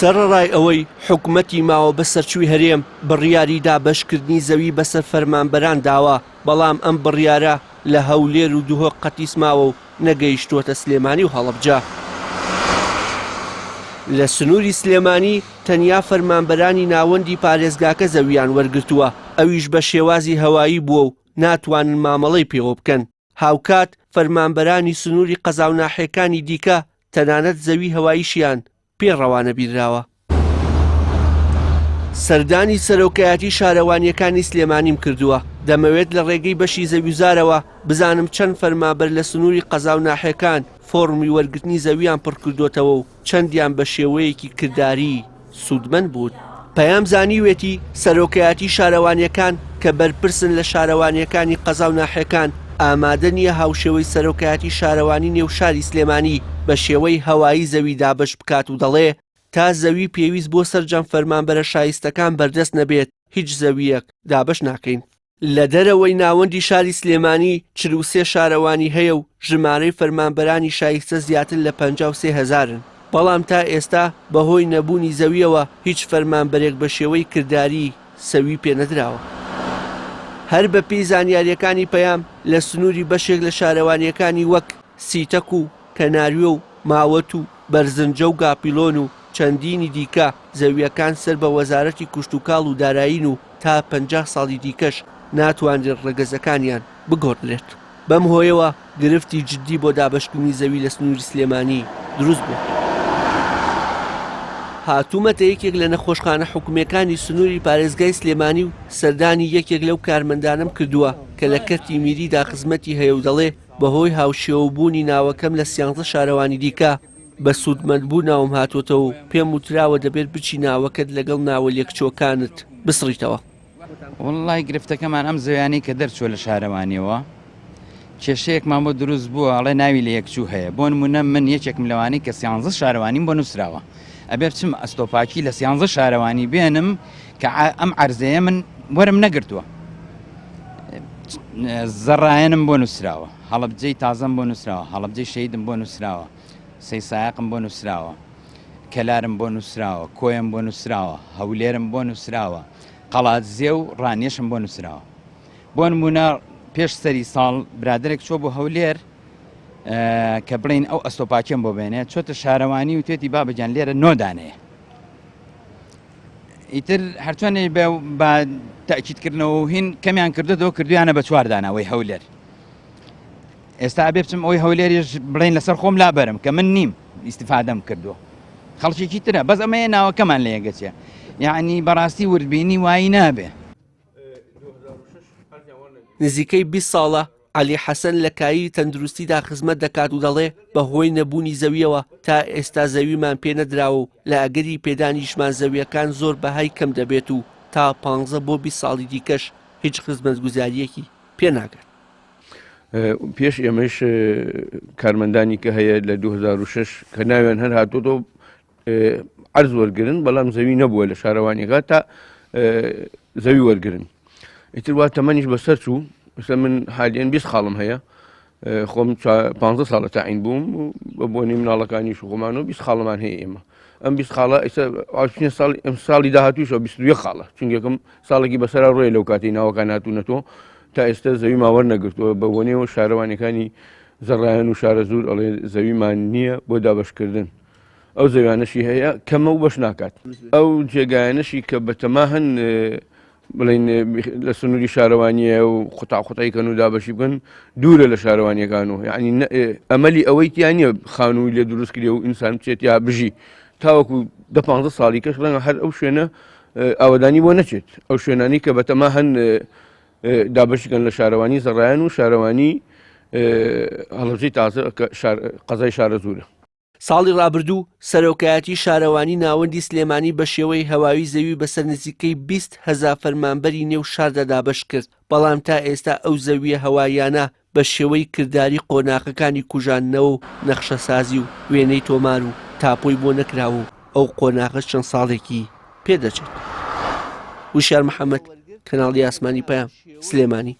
سەرەڕای ئەوەی حکومەتی ماوە بەسەرچووی هەرێم بڕیاری دابەشکردنی زەوی بەسەر فەرمانبەران داوە، بەڵام ئەم بڕیارە لە هەولێر و دهۆک قەتیس ماوە و نەگەیشتووەتە سلێمانی و هەڵەبجە. لە سنووری سلێمانی تەنیا فەرمانبەرانی ناوەندی پارێزگاکە زەوییان وەرگرتووە، ئەویش بە شێوازی هەوایی بووە و ناتوانن مامەڵەی پێوە بکەن. هاوکات فەرمانبەرانی سنووری قەزا و ناحیەکانی دیکە تەنانەت زەوی هەواییشیان پێ ڕەوانە بیراوە. سەردانی سەرۆکایەتی شارەوانییەکانی سلێمانیم کردووە، دەمەوێت لە ڕێگەی بەشی زەویوزارەوە بزانم چەند فەرمانبەر لە سنووری قەزا و ناحیەکان فۆڕمی وەرگرتنی زەوییان پڕکردۆتەوە و چەندیان بە شێوەیەکی کرداری سوودمەند بوون. پەیام زانیوێتی، سەرۆکایەتی شارەوانییەکان کە بەرپرسن لە شارەوانییەکانی قەزا و ناحیەکان، ئامادە نییە هاوشێوەی سەرۆکایەتی شارەوانی نێو شاری سلێمانی بە شێوەی هەوایی زەوی دابەش بکات و دەڵێ، تا زەوی پێویست بۆ سەرجەم فەرمانبەرە شایستەکان بەردەست نەبێت، هیچ زەوییەک دابەش ناکەین. لە دەرەوەی ناوەندی شاری سلێمانی 43 شارەوانی هەیە و ژمارەی فەرمانبەرانی شایستە زیاتر لە 53 هەزارن، بەڵام تا ئێستا بەهۆی نەبوونی زەوییەوە هیچ فەرمانبەرێک بە شێوەی کرداری سەوی پێنەدراوە. هەر بەپێی زانیارییەکانی پەیام، لە سنووری بەشێک لە شارەوانییەکانی وەک، سیتەک و کەناروێ و ماوەت و بەرزنجە و گاپیلۆن و چەندینی دیکە، زەوییەکان سەر بە وەزارەتی کشتوکاڵ و دارایین و تا 50 ساڵی دیکەش ناتوانرێت ڕەگەزەکانیان بگۆڕدرێت. بەم هۆیەوە گرفتی جددی بۆ دابەشکردنی زەوی لە سنووری سلێمانی دروست بووە. هاتوومەتە یەکێک لە نەخۆشخانە حکومییەکانی سنووری پارێزگای سلێمانی و سەردانی یەکێک لەو کارمەندانەم کردووە کە لە کەرتی میریدا خزمەتی هەیە و دەڵێ بەهۆی هاوشێوەبوونی ناوەکەم لە سیانزە شارەوانی دیکە بە سوودمەندبوو ناوم هاتووەتەوە و پێم وتراوە دەبێت بچی ناوەکەت لەگەڵ ناوە لێکچووەکانت بسڕیتەوە. وەڵڵای گرفتەکەمان ئەم زەویانەی کە دەرچووە لە شارەوانیەوە کێشەیەکمان بۆ دروست بووە ئەڵێ ناوی لە یەکچوو هەیە بۆ نمونە من یەکێکم لەوانەی کە سیانزە شارەوانیم بۆ نووسراوە ئەبێ بچم ئەستۆپاکی لە سیانزە شارەوانی بێنم کە ئەم عەرزەیە من وەرم نەگرتووە زەڕایەنم بۆ نووسراوە هەڵەبجەی تازەم بۆ نووسراوە هەڵەبجەی شەیدم بۆ نووسراوە سەی سایەقم بۆ نووسراوە کەلارم بۆ نووسراوە کۆیەم بۆ نووسراوە هەولێرم بۆ نووسراوە قەڵادزێ و ڕانیەشم بۆ نووسراوە بۆ نمونە پێش سەری ساڵ برادێک چۆ بۆ هەولێر کە بڵین ئەو ئەستۆپاکیەم بۆ بێنێ چۆتە شارەوانی و توێتی بابەجان لێرە نۆدانەیە ئیتر هەرچۆنێ بە تاکیدکردنەوە و هین کەمیان کردێتەوە کردویانە بە چواردانەوەی هەولێر ئێستا ئەبێ بچم ئەوی هەولێریش بڵین لەسەر خۆم لابەرم کە من نیم ئیسیفادەم کردووە خەڵکێکی ترە بەس ئەمەیە ناوەکەمان لە یەگەچێ یعنی بەڕاستی وردبینی وایی نابێ. نزیکەی 20 ساڵە عەلی حەسەن لە کایەی تەندروستیدا خزمەت دەکات و دەڵێ، بەهۆی نەبوونی زەوییەوە تا ئێستا زەویمان پێ نەدراوە و لە ئەگەری پێدانیشمان زەوییەکان زۆر بەهای کەم دەبێت و تا پانزە بۆ 20 ساڵی دیکەش هیچ خزمەتگوزارییەکی پێ ناگات. پێش ئێمەش کارمەندانی کە هەیە لە 2006 کە ناویان هەر هاتۆتەوە عەرز وەرگن بەڵام زەوی نەبووە لە شارەوانیەکە تا زەوی وەرگن ئیتر وا تەمەنیش بەسەر چوو ئێستا من حالیان 20 خاڵم هەیە خۆم 15 ساڵە تاعین بووم بە بۆنی مناڵەکانی خۆمان و 20 خاڵمان هەیە ئێمە ئەم 20 خاڵە ئێستا ساڵ ئەم ساڵی داهاتووشەوە 21 خاڵە چونکێکم ساڵێکی بەسەر ڕۆی لەو کاتی ناوەکان هاتوونەتەوە تا ئێستا زەوی ماوەر نەگرتووە بە بۆنەوە شارەوانەکانی زەڕایەن و شارەزوور ئەڵێ زەویمان نییە بۆ دابشکردن ئەو زەویانەشی هەیە کەمە و بەش ناکات ئەو جێگایانەشی کە بەتەما هەن بڵین لە سنووری شارەوانیە و قوتا قوتای کەن و دابەشی بکەن دوورە لە شارەوانیەکان و یعنی ئەمەلی ئەوەی تیان نییە خانووی لێ دروست کرێ و ئینسان بچێت یا بژی تاوەکو دە پ ساڵی کەش ڕەنگە هەر ئەو شوێنە ئاوەدانی بۆ نەچێت ئەو شوێنانی کە بەتەما هەن دابەشیکەن لە شارەوانی زەڕایەن و شارەوانی هەڵەبجەی تازە قەزای شارەزوورە. ساڵی ڕابردوو سەرۆکایەتی شارەوانی ناوەندی سلێمانی بە شێوەی هەواوی زەوی بەسەر نزیکەی 20 هەزار فەرمانبەری نێو شاردا دابەش کرد، بەڵام تا ئێستا ئەو زەوییە هەواییانە بە شێوەی کرداری قۆناغەکانی کوژاندنەوە و نەخشەسازی و وێنەی تۆمار و تاپۆی بۆ نەکراوە و ئەو قۆناغەش چەند ساڵێکی پێ دەچێت. وشیار محەمەد، کەناڵی ئاسمانی پەیام، سلێمانی.